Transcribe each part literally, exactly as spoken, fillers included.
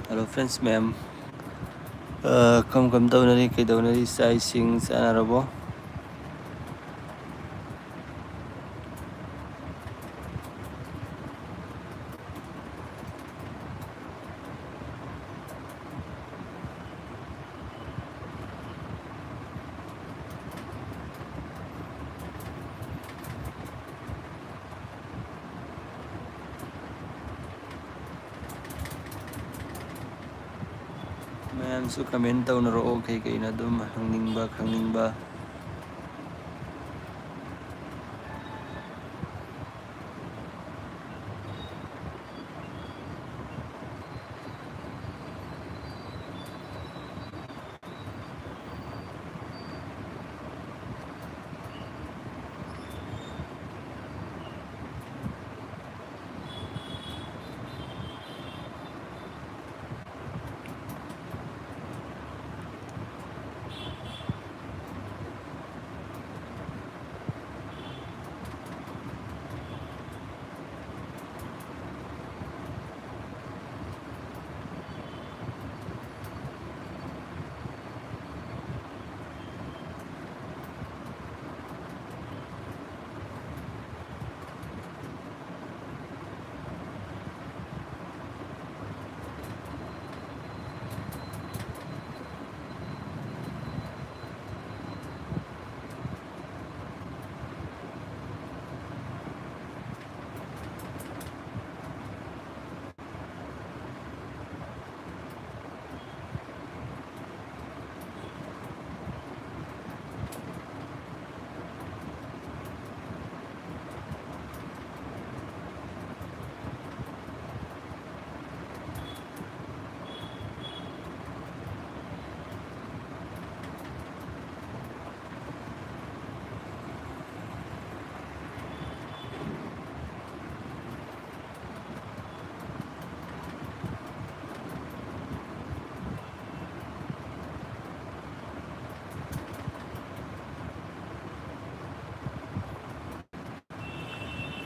Hello friends ꯃꯌꯥꯝ, ꯑ, ꯀꯔꯝ ꯀꯔꯝ ꯇꯧꯅꯔꯤ, ꯀꯩꯗꯧꯅꯔꯤ? ꯆꯥꯛ ꯏꯁꯤꯡ ꯆꯥꯅꯔꯕꯣ? ꯃꯌꯥꯝꯁꯨ comment ꯇꯧꯅꯔꯛꯑꯣ, ꯀꯩ ꯀꯩꯅꯣ ꯑꯗꯨꯝ ꯍꯪꯅꯤꯡꯕ ꯈꯪꯅꯤꯡꯕ꯫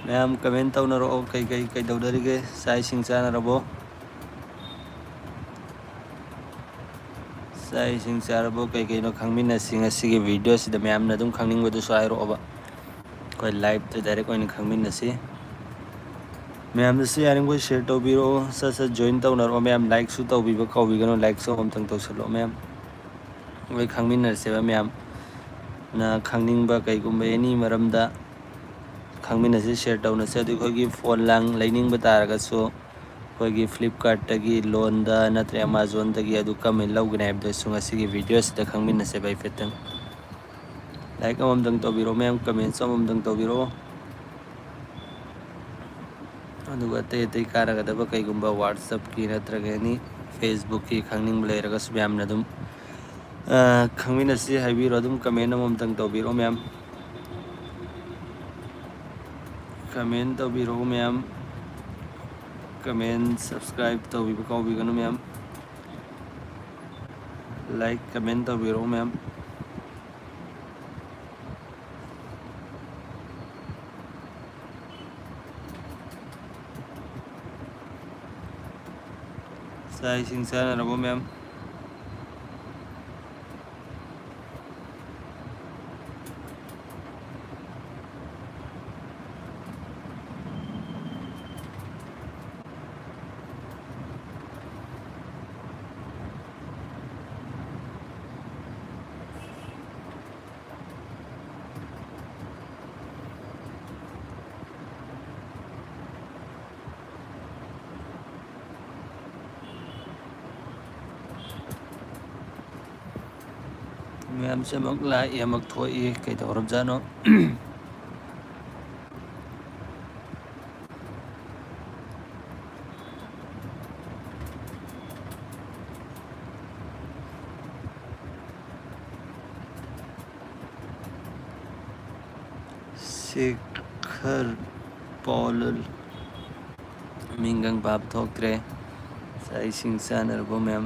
ꯃꯌꯥꯝ comment ꯇꯧꯅꯔꯛꯑꯣ, ꯀꯩ ꯀꯩ ꯀꯩꯗꯧꯅꯔꯤꯒꯦ? ꯆꯥꯛ ꯏꯁꯤꯡ ꯆꯥꯅꯔꯕꯣ? ꯆꯥꯛ ꯏꯁꯤꯡ ꯆꯥꯔꯕꯣ? ꯀꯩ ꯀꯩꯅꯣ ꯈꯪꯃꯤꯟꯅꯁꯤ ꯉꯁꯤꯒꯤ video ꯁꯤꯗ꯫ ꯃꯌꯥꯝꯅ ꯑꯗꯨꯝ ꯈꯪꯅꯤꯡꯕꯗꯨꯁꯨ ꯍꯥꯏꯔꯛꯑꯣꯕ, ꯑꯩꯈꯣꯏ live ꯇ direct ꯑꯣꯏꯅ ꯈꯪꯃꯤꯟꯅꯁꯤ꯫ ꯃꯌꯥꯝꯅꯁꯨ ꯌꯥꯔꯤꯈꯣꯏ share ꯇꯧꯕꯤꯔꯛꯑꯣ, ꯁꯠ ꯁꯠ join ꯇꯧꯅꯔꯛꯑꯣ ꯃꯌꯥꯝ꯫ Like ꯁꯨ ꯇꯧꯕꯤꯕ ꯀꯥꯎꯕꯤꯒꯅꯨ, like ꯁꯨ ꯑꯃꯨꯛꯇꯪ ꯇꯧꯁꯜꯂꯛꯑꯣ ꯃꯌꯥꯝ꯫ ꯑꯩꯈꯣꯏ ꯈꯪꯃꯤꯟꯅꯁꯦꯕ ꯃꯌꯥꯝꯅ ꯈꯪꯅꯤꯡꯕ ꯀꯩꯒꯨꯝꯕ any ꯃꯔꯝꯗ ꯈꯪꯃꯤꯟꯅꯁꯤ, share ꯇꯧꯅꯁꯤ꯫ ꯑꯗꯨ ꯑꯩꯈꯣꯏꯒꯤ phone ꯂꯥꯡ ꯂꯩꯅꯤꯡꯕ ꯇꯥꯔꯒꯁꯨ ꯑꯩꯈꯣꯏꯒꯤ Flipkart ꯇꯒꯤ loan ꯗ ꯅꯠꯇ꯭ꯔꯒ Amazon ꯗꯒꯤ ꯑꯗꯨ ꯀꯃꯥꯏꯅ ꯂꯧꯒꯅꯤ ꯍꯥꯏꯕꯗꯨꯁꯨ ꯉꯁꯤꯒꯤ video ꯁꯤꯗ ꯈꯪꯃꯤꯟꯅꯁꯦꯕ ꯍꯥꯏꯐꯦꯠꯇꯪ꯫ Like ꯑꯃꯃꯝꯇꯪ ꯇꯧꯕꯤꯔꯛꯑꯣ ꯃꯌꯥꯝ, comment ꯁꯨ ꯑꯃꯃꯝꯇꯪ ꯇꯧꯕꯤꯔꯛꯑꯣ꯫ ꯑꯗꯨꯒ ꯑꯇꯩ ꯑꯇꯩ ꯀꯥꯟꯅꯒꯗꯕ ꯀꯩꯒꯨꯝꯕ WhatsApp ꯀꯤ ꯅꯠꯇ꯭ꯔꯒ any Facebook ꯀꯤ ꯈꯪꯅꯤꯡꯕ ꯂꯩꯔꯒꯁꯨ ꯃꯌꯥꯝꯅ ꯑꯗꯨꯝ, ꯑ, ꯈꯪꯃꯤꯟꯅꯁꯤ ꯍꯥꯏꯕꯤꯔꯣ꯫ ꯑꯗꯨꯝ comment ꯑꯃꯃꯝꯇꯪ ꯇꯧꯕꯤꯔꯛꯑꯣ ꯃꯌꯥꯝ꯫ Comment ꯇꯧꯕꯤꯔꯛꯑꯣ ꯃꯌꯥꯝ꯫ Comment, subscribe ꯇꯧꯕꯤꯕ ꯀꯥꯎꯕꯤꯒꯅꯨ ꯃꯌꯥꯝ꯫ Like, comment ꯇꯧꯕꯤꯔꯛꯑꯣ ꯃꯌꯥꯝ꯫ ꯆꯥꯛ ꯏꯁꯤꯡ ꯆꯥꯅꯔꯕꯣ ꯃꯌꯥꯝ? ꯃꯌꯥꯝꯁꯦ ꯑꯃꯨꯛ ꯂꯥꯛꯏ, ꯑꯃꯨꯛ ꯊꯣꯛꯏ, ꯀꯩꯗꯧꯔꯕꯖꯥꯠꯅꯣ? ꯁꯦꯈꯔ ꯄꯥꯎꯂꯜ꯫ ꯃꯤꯡꯒꯪ ꯄꯥꯕ ꯊꯣꯛꯇ꯭ꯔꯦ꯫ ꯆꯥꯛ ꯏꯁꯤꯡ ꯆꯥꯅꯔꯕꯣ ꯃꯌꯥꯝ?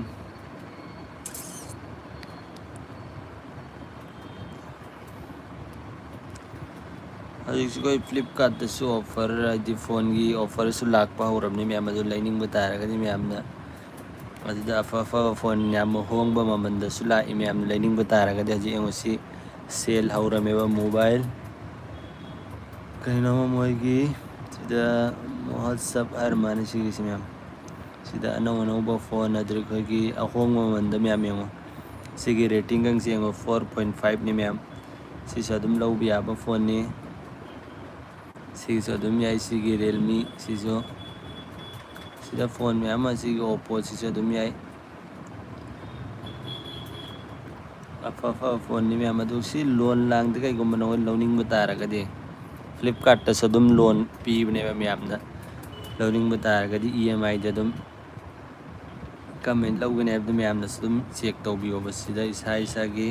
ꯍꯧꯖꯤꯛꯁꯤ ꯑꯩꯈꯣꯏ ꯐ꯭ꯂꯤꯞꯀꯥꯔꯠꯇꯁꯨ ꯑꯣꯐꯔ, ꯍꯥꯏꯗꯤ ꯐꯣꯟꯒꯤ ꯑꯣꯐꯔꯁꯨ ꯂꯥꯛꯄ ꯍꯧꯔꯕꯅꯤ ꯃꯌꯥꯝ꯫ ꯑꯗꯨ ꯂꯩꯅꯤꯡꯕ ꯇꯥꯔꯒꯗꯤ ꯃꯌꯥꯝꯅ ꯑꯗꯨꯗ ꯑꯐ ꯑꯐꯕ ꯐꯣꯟ ꯌꯥꯝ ꯍꯣꯡꯕ ꯃꯃꯜꯗꯁꯨ ꯂꯥꯛꯏ ꯃꯌꯥꯝꯅ ꯂꯩꯅꯤꯡꯕ ꯇꯥꯔꯒꯗꯤ꯫ ꯍꯧꯖꯤꯛ ꯌꯦꯡꯉꯨ, ꯁꯤ ꯁꯦꯜ ꯍꯧꯔꯝꯃꯦꯕ ꯃꯣꯕꯥꯏꯜ ꯀꯩꯅꯣꯃ ꯃꯣꯏꯒꯤ ꯁꯤꯗ ꯃꯍꯣꯠꯁꯕ ꯍꯥꯏꯔ ꯃꯥꯜꯂꯦ ꯁꯤꯒꯤꯁꯤ ꯃꯌꯥꯝ꯫ ꯁꯤꯗ ꯑꯅꯧ ꯑꯅꯧꯕ ꯐꯣꯟ, ꯑꯗꯨꯗ ꯑꯩꯈꯣꯏꯒꯤ ꯑꯍꯣꯡꯕ ꯃꯃꯜꯗ ꯃꯌꯥꯝ ꯌꯦꯡꯉꯣ꯫ ꯁꯤꯒꯤ ꯔꯦꯇꯤꯡꯒꯁꯦ ꯌꯦꯡꯉꯣ, ꯐꯣꯔ ꯄꯣꯏꯟ ꯐꯥꯏꯚꯅꯤ ꯃꯌꯥꯝ꯫ ꯁꯤꯁꯨ ꯑꯗꯨꯝ ꯂꯧꯕ ꯌꯥꯕ ꯐꯣꯟꯅꯤ꯫ ꯁꯤꯒꯤꯁꯨ ꯑꯗꯨꯝ ꯌꯥꯏ꯫ ꯁꯤꯒꯤ ꯔꯤꯌꯦꯜꯃꯤ ꯁꯤꯁꯨ, ꯁꯤꯗ ꯐꯣꯟ ꯃꯌꯥꯝ ꯑꯃ, ꯁꯤꯒꯤ ꯑꯣꯞꯄꯣ ꯁꯤꯁꯨ ꯑꯗꯨꯝ ꯌꯥꯏ꯫ ꯑꯐ ꯑꯐꯕ ꯐꯣꯟꯅꯤ ꯃꯌꯥꯝ꯫ ꯑꯗꯨ ꯁꯤ ꯂꯣꯟ ꯂꯥꯡꯗ ꯀꯩꯒꯨꯝꯕ ꯅꯉꯣꯟꯗ ꯂꯧꯅꯤꯡꯕ ꯇꯥꯔꯒꯗꯤ, ꯐ꯭ꯂꯤꯞꯀꯥꯔꯠꯇꯁꯨ ꯑꯗꯨꯝ ꯂꯣꯟ ꯄꯤꯕꯅꯦꯕ ꯃꯌꯥꯝꯅ꯫ ꯂꯧꯅꯤꯡꯕ ꯇꯥꯔꯒꯗꯤ ꯏ ꯑꯦꯝ ꯑꯥꯏꯗ ꯑꯗꯨꯝ ꯀꯃꯥꯏꯅ ꯂꯧꯒꯅꯤ ꯍꯥꯏꯕꯗꯨ ꯃꯌꯥꯝꯅꯁꯨ ꯑꯗꯨꯝ ꯆꯦꯛ ꯇꯧꯕꯤꯌꯣꯕ꯫ ꯁꯤꯗ ꯏꯁꯥ ꯏꯁꯥꯒꯤ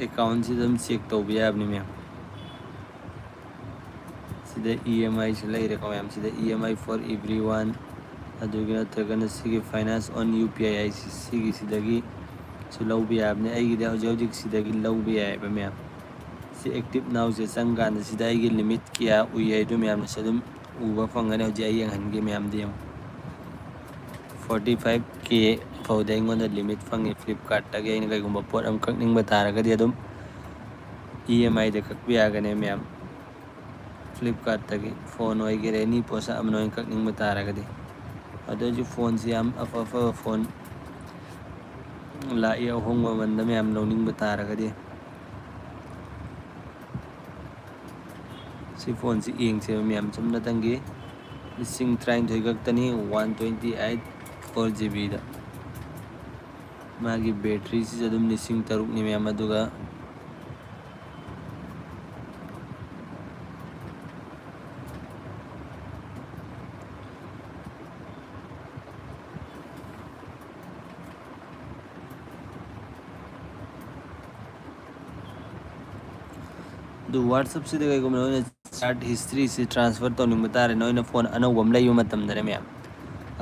ꯑꯦꯀꯥꯎꯟꯁꯤꯗ ꯑꯗꯨꯝ ꯆꯦꯛ ꯇꯧꯕ ꯌꯥꯕꯅꯤ ꯃꯌꯥꯝ꯫ ꯁꯤꯗ ꯏ ꯑꯦꯝ ꯑꯥꯏꯁꯨ ꯂꯩꯔꯦꯀꯣ ꯃꯌꯥꯝ꯫ ꯁꯤꯗ E M I for everyone, ꯑꯗꯨꯒꯤ ꯅꯠꯇ꯭ꯔꯒꯅ ꯁꯤꯒꯤ finance on U P I ꯍꯥꯏꯁꯤ, ꯁꯤꯒꯤꯁꯤꯗꯒꯤꯁꯨ ꯂꯧꯕ ꯌꯥꯕꯅꯤ꯫ ꯑꯩꯒꯤꯗꯤ ꯍꯧꯖꯤꯛ ꯍꯧꯖꯤꯛ ꯁꯤꯗꯒꯤ ꯂꯧꯕ ꯌꯥꯏꯑꯕ ꯃꯌꯥꯝ꯫ ꯁꯤ active nowꯁꯦ ꯆꯪꯀꯥꯟꯗ ꯁꯤꯗ ꯑꯩꯒꯤ ꯂꯤꯃꯤꯠ ꯀꯌꯥ ꯎꯏ ꯍꯥꯏꯗꯨ ꯃꯌꯥꯝꯅꯁꯨ ꯑꯗꯨꯝ ꯎꯕ ꯐꯪꯒꯅꯤ꯫ ꯍꯧꯖꯤꯛ ꯑꯩ ꯌꯦꯡꯍꯟꯒꯦ ꯃꯌꯥꯝꯗ ꯌꯦꯡꯉꯨ꯫ ꯐꯣꯔꯇꯤ ꯐꯥꯏꯚ ꯀꯦ ꯐꯥꯎꯗ ꯑꯩꯉꯣꯟꯗ ꯂꯤꯃꯤꯠ ꯐꯪꯉꯤ ꯐ꯭ꯂꯤꯞꯀꯥꯔꯠꯇꯒꯤ꯫ ꯑꯩꯅ ꯀꯩꯒꯨꯝꯕ ꯄꯣꯠ ꯑꯃ ꯀꯛꯅꯤꯡꯕ ꯇꯥꯔꯒꯗꯤ ꯑꯗꯨꯝ ꯏ ꯑꯦꯝ ꯑꯥꯏꯗ ꯀꯛꯄ ꯌꯥꯒꯅꯤ ꯃꯌꯥꯝ꯫ ꯐ꯭ꯂꯤꯞꯀꯥꯔꯠꯇꯒꯤ ꯐꯣꯟ ꯑꯣꯏꯒꯦꯔꯥ, ꯑꯦꯅꯤ ꯄꯣꯠꯁꯛ ꯑꯃ ꯅꯣꯏꯅ ꯀꯛꯅꯤꯡꯕ ꯇꯥꯔꯒꯗꯤ꯫ ꯑꯗꯨ ꯍꯧꯖꯤꯛ ꯐꯣꯟꯁꯤ ꯌꯥꯝ ꯑꯐ ꯑꯐꯕ ꯐꯣꯟ ꯂꯥꯛꯏ ꯑꯍꯣꯡꯕ ꯃꯃꯟꯗ ꯃꯌꯥꯝ ꯂꯧꯅꯤꯡꯕ ꯇꯥꯔꯒꯗꯤ꯫ ꯁꯤ ꯐꯣꯟꯁꯤ ꯌꯦꯡꯁꯦꯕ ꯃꯌꯥꯝ, ꯆꯨꯝꯅꯇꯪꯒꯤ ꯂꯤꯁꯤꯡ ꯇꯔꯥꯅꯤꯊꯣꯏ ꯈꯛꯇꯅꯤ, one twenty eight four G ꯕꯤꯗ꯫ ꯃꯥꯒꯤ ꯕꯦꯇ꯭ꯔꯤꯁꯤꯁꯨ ꯑꯗꯨꯝ ꯂꯤꯁꯤꯡ ꯇꯔꯨꯛꯅꯤ ꯃꯌꯥꯝ꯫ ꯑꯗꯨꯒ ꯑꯗꯨ WhatsAppꯁꯤꯗ ꯀꯩꯒꯨꯝꯕ ꯅꯣꯏꯅ ꯆꯥꯠ ꯍꯤꯁꯇ꯭ꯔꯤꯁꯤ ꯇ꯭ꯔꯥꯟꯁꯐꯔ ꯇꯧꯅꯤꯡꯕ ꯇꯥꯔꯦ, ꯅꯣꯏꯅ ꯐꯣꯟ ꯑꯅꯧꯕ ꯑꯃ ꯂꯩꯕ ꯃꯇꯝꯗꯅꯦ ꯃꯌꯥꯝ꯫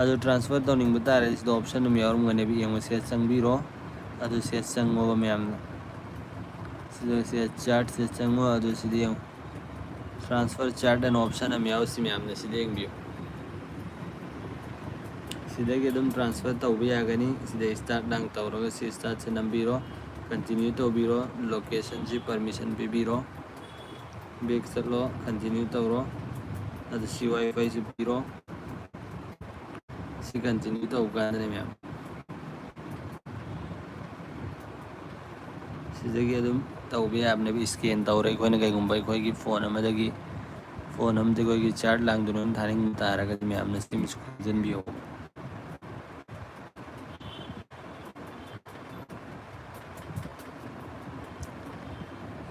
ꯑꯗꯨ ꯇ꯭ꯔꯥꯟꯁꯐꯔ ꯇꯧꯅꯤꯡꯕ ꯇꯥꯔꯦ, ꯁꯤꯗ ꯑꯣꯞꯁꯟ ꯑꯃ ꯌꯥꯎꯔꯝꯒꯅꯦꯕ, ꯌꯦꯡꯉꯣ, ꯁꯤꯗ ꯆꯪꯕꯤꯔꯣ꯫ ꯑꯗꯨ ꯁꯤꯗ ꯆꯪꯉꯣꯕ ꯃꯌꯥꯝꯅ꯫ ꯁꯤꯗ ꯁꯤꯗ ꯆꯥꯔꯠꯁꯤꯗ ꯆꯪꯉꯣ꯫ ꯑꯗꯨ ꯁꯤꯗ ꯌꯦꯡꯉꯣ, transfer chart ꯑꯅ option ꯑꯃ ꯌꯥꯎ, ꯁꯤ ꯃꯌꯥꯝꯅ ꯁꯤꯗ ꯌꯦꯡꯕꯤꯌꯨ꯫ ꯁꯤꯗꯒꯤ ꯑꯗꯨꯝ transfer ꯇꯧꯕ ꯌꯥꯒꯅꯤ꯫ ꯁꯤꯗ start ꯅꯪ ꯇꯧꯔꯒ ꯁꯤ startꯁꯦ ꯅꯝꯕꯤꯔꯣ, continue ꯇꯧꯕꯤꯔꯣ, locationꯁꯤ permission ꯄꯤꯕꯤꯔꯣ, back ꯆꯠꯂꯣ, continue ꯇꯧꯔꯣ꯫ ꯑꯗꯨ ꯁꯤ wifiꯁꯨ ꯄꯤꯔꯣ꯫ ꯁꯤ continue ꯇꯧꯕ ꯀꯥꯟꯗꯅꯦ ꯃꯌꯥꯝ, ꯁꯤꯗꯒꯤ ꯑꯗꯨꯝ ꯇꯧꯕ ꯌꯥꯕꯅꯦꯕ꯫ Scan ꯇꯧꯔꯦ ꯑꯩꯈꯣꯏꯅ ꯀꯩꯒꯨꯝꯕ ꯑꯩꯈꯣꯏꯒꯤ phone ꯑꯃꯗꯒꯤ, phone ꯑꯃꯗ ꯑꯩꯈꯣꯏꯒꯤ chart ꯂꯥꯡꯗꯨꯅ ꯑꯗꯨꯝ ꯊꯥꯅꯤꯡꯕ ꯇꯥꯔꯒꯗꯤ ꯃꯌꯥꯝꯅ ꯁꯤ ꯑꯃꯁꯨ ꯈꯪꯖꯟꯕꯤꯌꯣ꯫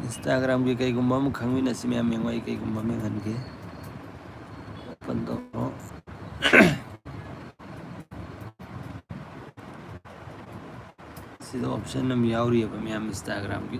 Instagramꯒꯤ ꯀꯩꯒꯨꯝꯕ ꯑꯃ ꯈꯪꯃꯤꯟꯅꯁꯤ ꯃꯌꯥꯝ꯫ ꯌꯦꯡꯉꯣ, ꯑꯩ ꯀꯩꯒꯨꯝꯕ ꯑꯃ ꯌꯦꯡꯍꯟꯒꯦ꯫ Open ꯇꯧꯔꯣ꯫ ꯁꯤꯗ option ꯑꯃ ꯌꯥꯎꯔꯤꯑꯕ ꯃꯌꯥꯝ, Instagramꯒꯤ꯫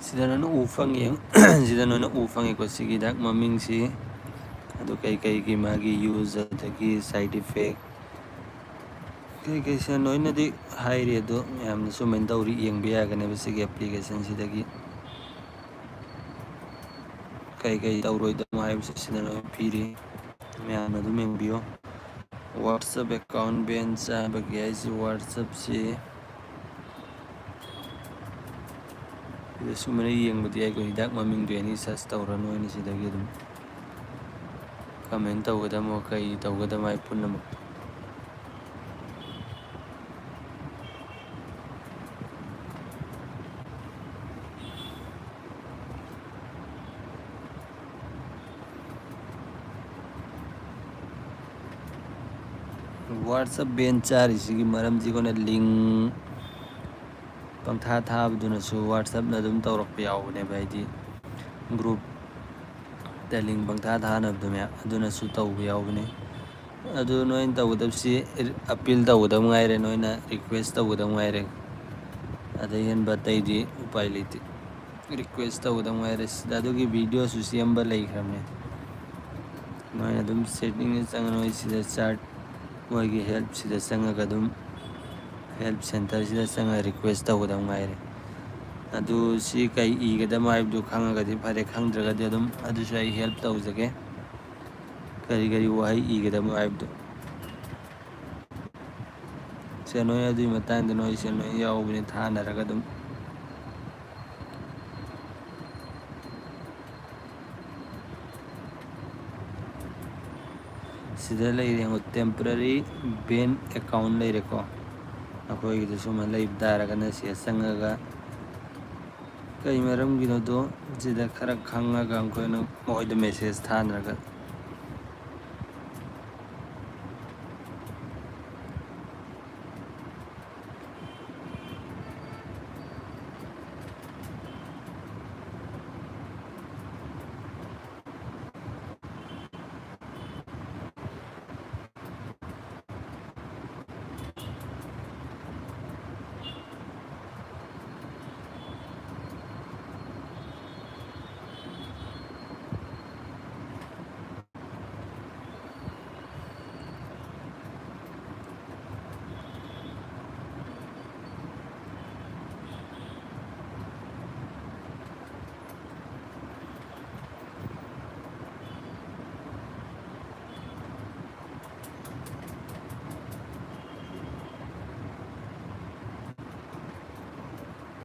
ꯁꯤꯗ ꯅꯣꯏꯅ ꯎ ꯐꯪꯉꯦ꯫ ꯁꯤꯗ ꯅꯣꯏꯅ ꯎ ꯐꯪꯉꯦꯀꯣ, ꯁꯤꯒꯤ ꯍꯤꯗꯥꯛ ꯃꯃꯤꯡꯁꯤ, ꯑꯗꯨ ꯀꯩ ꯀꯩꯒꯤ ꯃꯥꯒꯤ use, ꯑꯗꯒꯤ side effect ꯀꯩ ꯀꯩꯁꯦ ꯅꯣꯏꯅꯗꯤ ꯍꯥꯏꯔꯤ꯫ ꯑꯗꯣ ꯃꯌꯥꯝꯅ ꯁꯨꯃꯥꯏꯅ ꯇꯧꯔꯤ, ꯌꯦꯡꯕ ꯌꯥꯒꯅꯦꯕ ꯁꯤꯒꯤ application ꯁꯤꯗꯒꯤ꯫ ꯀꯩ ꯀꯩ ꯇꯧꯔꯣꯏꯗꯕꯅꯣ ꯍꯥꯏꯕꯁꯦ ꯁꯤꯗ ꯂꯣꯏ ꯄꯤꯔꯤ, ꯃꯌꯥꯝꯅ ꯑꯗꯨꯝ ꯌꯦꯡꯕꯤꯌꯣ꯫ WhatsApp account ban ꯆꯥꯕꯒꯤ ꯍꯥꯏꯁꯤ, WhatsAppꯁꯤ ꯁꯤꯗ ꯁꯨꯃꯥꯏꯅ ꯌꯦꯡꯕꯗꯤ ꯌꯥꯏꯀꯣ꯫ ꯍꯤꯗꯥꯛ ꯃꯃꯤꯡꯗꯣ any search ꯇꯧꯔ ꯅꯣꯏꯅ ꯁꯤꯗꯒꯤ ꯑꯗꯨꯝ comment ꯇꯧꯒꯗꯕ, ꯀꯩ ꯇꯧꯒꯗꯕ ꯍꯥꯏ ꯄꯨꯝꯅꯃꯛ꯫ WhatsApp ban ꯆꯥꯔꯤꯁꯤꯒꯤ ꯃꯔꯝꯁꯤ ꯑꯩꯈꯣꯏꯅ link ꯄꯪꯊꯥ ꯊꯥꯕꯗꯨꯅꯁꯨ WhatsAppꯅ ꯑꯗꯨꯝ ꯇꯧꯔꯛꯄ ꯌꯥꯎꯕꯅꯦꯕ, ꯍꯥꯏꯗꯤ groupꯇ link ꯄꯪꯊꯥ ꯊꯥꯅꯕꯗꯨꯅꯦ, ꯑꯗꯨꯅꯁꯨ ꯇꯧꯕ ꯌꯥꯎꯕꯅꯦ꯫ ꯑꯗꯨ ꯅꯣꯏꯅ ꯇꯧꯒꯗꯕꯁꯤ appeal ꯇꯧꯒꯗꯕ ꯉꯥꯏꯔꯦ, ꯅꯣꯏꯅ request ꯇꯧꯒꯗꯕ ꯉꯥꯏꯔꯦ꯫ ꯑꯗꯩ ꯍꯦꯟꯕ ꯑꯇꯩꯗꯤ ꯎꯄꯥꯏ ꯂꯩꯇꯦ꯫ Request ꯇꯧꯒꯗꯕ ꯉꯥꯏꯔꯦ꯫ ꯁꯤꯗ ꯑꯗꯨꯒꯤ videoꯁꯨ ꯁꯦꯝꯕ ꯂꯩꯈ꯭ꯔꯕꯅꯦ꯫ ꯅꯣꯏꯅ ꯑꯗꯨꯝ settingꯗ ꯆꯪꯉ ꯅꯣꯏ ꯁꯤꯗ chat ꯃꯣꯏꯒꯤ helpꯁꯤꯗ ꯆꯪꯉꯒ ꯑꯗꯨꯝ help centreꯁꯤꯗ ꯆꯪꯉꯒ request ꯇꯧꯒꯗꯕ ꯉꯥꯏꯔꯦ꯫ ꯑꯗꯨ ꯁꯤ ꯀꯩ ꯏꯒꯗꯕ ꯍꯥꯏꯕꯗꯨ ꯈꯪꯉꯒꯗꯤ ꯐꯔꯦ, ꯈꯪꯗ꯭ꯔꯒꯗꯤ ꯑꯗꯨꯝ ꯑꯗꯨꯁꯨ ꯑꯩ help ꯇꯧꯖꯒꯦ, ꯀꯔꯤ ꯀꯔꯤ ꯋꯥꯍꯩ ꯏꯒꯗꯕꯅꯣ ꯍꯥꯏꯕꯗꯨ꯫ ꯁꯦ ꯅꯣꯏ ꯑꯗꯨꯒꯤ ꯃꯇꯥꯡꯗ ꯅꯣꯏ ꯁꯦ ꯅꯣꯏ ꯌꯥꯎꯕꯅꯤ ꯊꯥꯅꯔꯒ ꯑꯗꯨꯝ꯫ ꯁꯤꯗ ꯂꯩꯔꯦ ꯌꯦꯡꯉꯣ, temporary ban account ꯂꯩꯔꯦꯀꯣ꯫ ꯑꯩꯈꯣꯏꯒꯤꯗ ꯁꯨꯝꯕ ꯂꯩꯕ ꯇꯥꯔꯒꯅ ꯁꯤꯗ ꯆꯪꯉꯒ ꯀꯩ ꯃꯔꯝꯒꯤꯅꯣꯗꯣ ꯁꯤꯗ ꯈꯔ ꯈꯪꯉꯒ ꯑꯩꯈꯣꯏꯅ ꯃꯈꯣꯏꯗ message ꯊꯥꯅꯔꯒ